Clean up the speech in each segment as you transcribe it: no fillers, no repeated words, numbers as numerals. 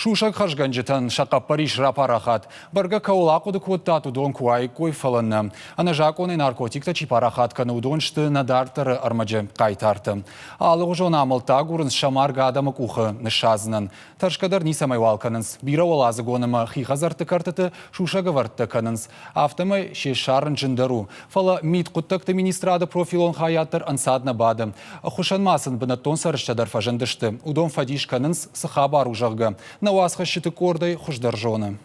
Сусӕг хӕрзгӕнджытӕн сӕ хъӕппӕрис рапарахат. Бӕргӕ кӕуыл ахъуыды кодтат, уыдон куы уаиккой, фӕлӕ нӕ. Ӕнӕзакъонӕй наркотиктӕ чи парахат кӕны, уыдон сты нӕ дарддӕры ӕрмӕджы хъайтартӕ. Алыгъуызон амӕлттӕ агурынц сӕ марг адӕмы къухы ныссадзынӕн. Тӕрсгӕ дӕр ницӕмӕйуал кӕнынц. Бирӕуӕладзыгон ӕмӕ хи хӕдзӕртты кӕртыты сусӕгӕвӕрдтӕ кӕнынц. Афтӕмӕй се ссарын зындӕр у. Фӕлӕ мидхъуыддӕгты министрады профилон хайад дӕр ӕнцад нӕ бады. Ӕххуысӕн ма сын бынӕттон цӕрджытӕ дӕр фӕзындысты. Уыдон фӕдис кӕнынц, цы хабар у, зӕгъгӕ. Нӕ уацхӕсджыты къордӕй хуыздӕр зоны.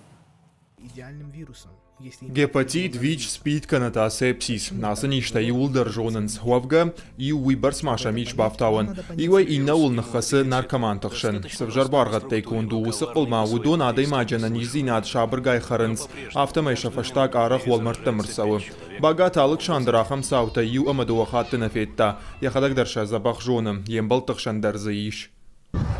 Гепатит, ВИЧ, СПИД кӕнӕ та сепсис. Ацы низтӕ иууылдӕр зонынц. Уӕвгӕ, иу уыйбӕрц ма сӕм ис бафтауӕн. Иуӕй иннӕуыл ныххӕцы наркоманты хсӕн. Цы взӕр буаргъӕдтӕй конд у уыцы хъылма, уыдон адӕймаджы ӕнӕниздзинад сабыргай хӕрынц, афтӕмӕй сӕ фӕстаг арӕх уӕлмӕрдтӕм ӕрцӕуы. Багаты Алыксандр ахӕм цаутӕ иу ӕмӕ дыууӕ хатты нӕ федта, йӕхӕдӕг дӕр сӕ дзӕбӕх зоны, йе мбӕлтты хсӕн дӕр дзы ис.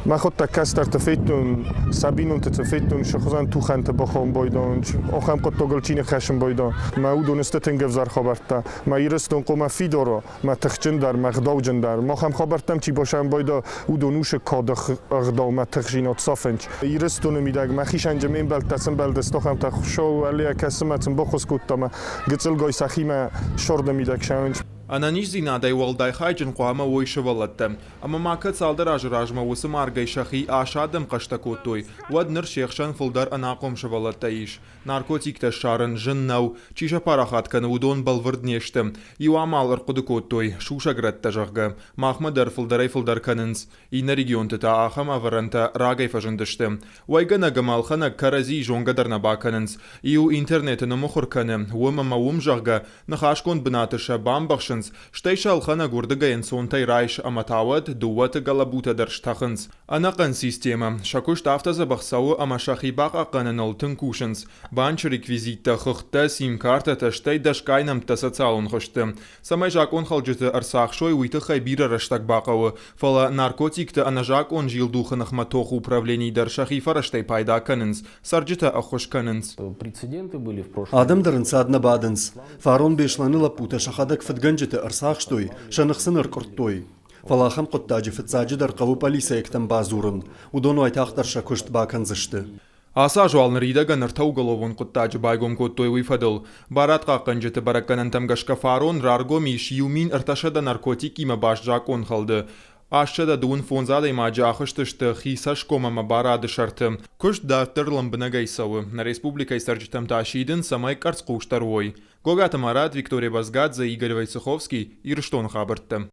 Мӕхуӕдтӕг кӕстӕрти федтон, сӕ бийнонти федтон, сӕ хузӕн тухӕнтӕ бахонбойдон, охӕн гъуддагыл чи ниххӕссун бойдон. Мӕ уодон сты тынг ӕвзӕр хабӕрттӕ. Мӕ Иристон хъуамӕ фидара, мӕ тыхджындӕр, мӕ гъдауджындӕр. Махӕн хабӕрттӕм чи басӕмбайда, уыдон усы кады ӕгъдаумӕ тыхджинад сафынц. Ирыстоны мидӕг мӕхицӕн ме мбӕлттӕ сӕмбӕлдысты ахӕмтӕ Хуыцау ӕллӕ кӕцымӕ сын баххуыс кодта мӕ гыццылгай сӕхимӕ сӕрды мидӕг сӕуынц. Ӕнӕниздзинадӕй уӕлдай хайджын хъуамӕ уой сывӕллӕттӕ. Ӕмӕ ма кӕд цалдӕр азы размӕ уыцы маргӕй сӕхи ас адӕм хъӕстӕ кодтой, уӕд ныр се хсӕн фылдӕр ӕнахъом сывӕллӕттӕ ис. Наркотиктӕ ссарын зын нӕу, чи сӕ парахат кӕны, уыдон бӕлвырд не сты. Иу амал ӕрхъуыды кодтой, сусӕг рӕттӕ, зӕгъгӕ, махмӕ дӕр фылдӕрӕй-фылдӕр кӕнынц. Иннӕ регионты та ахӕм ӕвӕрӕнтӕ рагӕй фӕзындысты. Уӕйгӕнӕг ӕмӕ ӕлхӕнӕг кӕрӕдзийы зонгӕ дӕр нӕ бакӕнынц. Иу интернеты ныммыхуыр кӕны, уым ӕмӕ уым, зӕгъгӕ, ныхасгонд бынаты сӕ бамбӕхсынц, стӕй сӕ ӕлхӕнӕг уырдыгӕй ӕнцонтӕй райсы ӕмӕ та уӕд дыууӕты гӕлӕбутӕ дӕр стӕхынц. Ӕнӕхъӕн системӕ, сӕ куыст афтӕ дзӕбӕх цӕуы ӕмӕ сӕхи бахъахъхъӕныныл тынг кусынц. Банчы реквизиттӕ, хыгъдтӕ, сим-картӕтӕ, стӕй дӕсгай нӕмттӕ социалон хызты. Цӕмӕй закъонхалджыты ӕрцахсой, уый тыххӕй бирӕ рӕстӕг бахъӕуы, фӕлӕ наркотикты ӕнӕзакъон зилдухы ныхмӕ тохы управленийы дӕр сӕхи фӕрӕзтӕй пайда кӕнынц, цӕрджытӕ ӕххуыс кӕнынц. Адӕм дӕр ӕнцад нӕ бадынц. Фарон Беслӕны лӕппутӕ сӕхӕдӕг фыдгӕнджыты ӕрцахстой, сӕ ных сын ӕркъуырдтой. Фӕлӕ ахӕм хъуыддаджы фыццаджыдӕр хъӕуы пъӕлицӕйӕгтӕм бадзурын, уыдон уайтагъддӕр сӕ куыст бакӕндзысты. Ацы аз уал ныридӕгӕн ӕртӕ уголовон хъуыддаджы байгом кодтой уый фӕдыл. Барадхъахъхъӕнджыты бӕрӕггӕнӕнтӕм гӕсгӕ фарон раргом ис 1300 наркотикимӕ баст закъонхӕлды. 825 адӕймаджы ахызтысты хи цӕсгом ӕмӕ барады сӕрты. Куыст дарддӕр лӕмбынӕгӕй цӕуы. Нӕ республикӕйы цӕрджытӕм та сидынц, цӕмӕй къӕрцхъусдӕр уой. Гогаты Марат, Виктория Базгадзе, Игорь Войцеховский, Ирыстоны хабӕрттӕ.